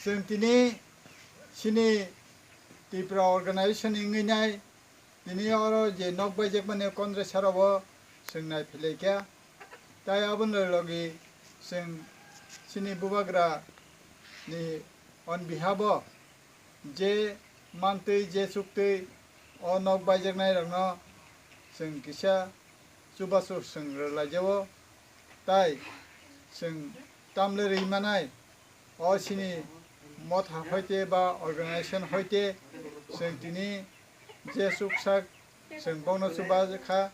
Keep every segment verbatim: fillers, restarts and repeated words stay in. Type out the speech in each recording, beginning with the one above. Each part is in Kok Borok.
Chwng tini chini Tripura organization ni wngwi nai, tini oro je nok baijakmani Kondresa rok bo chwng nai philai kha. Tai aboni logi chwng chini bubagra ni on behalf o je mantwi je chuktwi o nok baijaknai rokno chwng kisa chubachu chwng rwlai jao. Tai chwng tamle rwi manai, o chini motha hoite ba organization hoite chwng tini je chuksak chwng bokno chuba kha,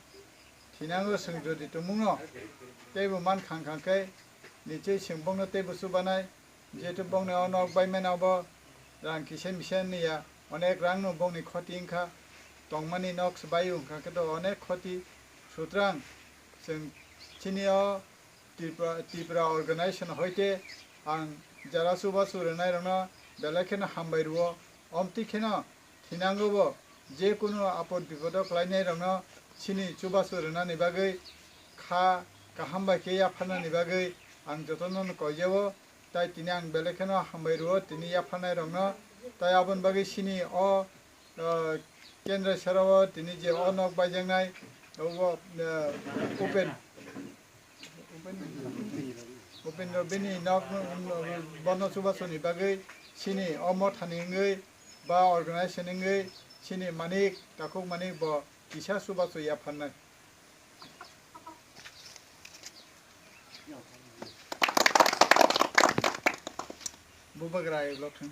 thinango chwng jodi tongmungno teibo man khang khang khe nichoi chwng bokno teibo chubanai. Jehetu bongni o nok baimani abo rang kisa misa niya, onek rangno bongni khoti wngkha, tongmani nok se bai wngkha khe to onek khoti. Sutrang chwng chini o Tripura, Tripura organization hoite ang jara chubachu rwnairokno belai kheno hambai rwo. Omtwi kheno thinango bo je kunu apod bipodo klainairokno chini chubachu rwnani bagwi kha kaham bai khe yapharnani bagwi ang jotono koijao. Tai tini ang belai kheno hambai rwo tini yapharnairokno. Tai aboni bagwi chini o, o, kendra sero o tini je o nok baijaknai, o, o, Upen, Upendra bini nok, bono chubasuni bagwi chini o mothani wngwi ba organization wngwi chini manik, takhuk manik bo kisa chubachu yapharnai. Bubagra ayok lokthang.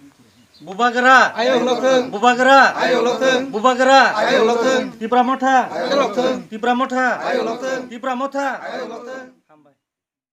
Bubagra. Ayok lokthang. Bubagra. Ayok lokthang. Bubagra. Ayok lokthang. Tipra Motha. Ayok lokthang. Tipra Motha. Ayok lokthang. Tipra Motha. Ayok lokthang.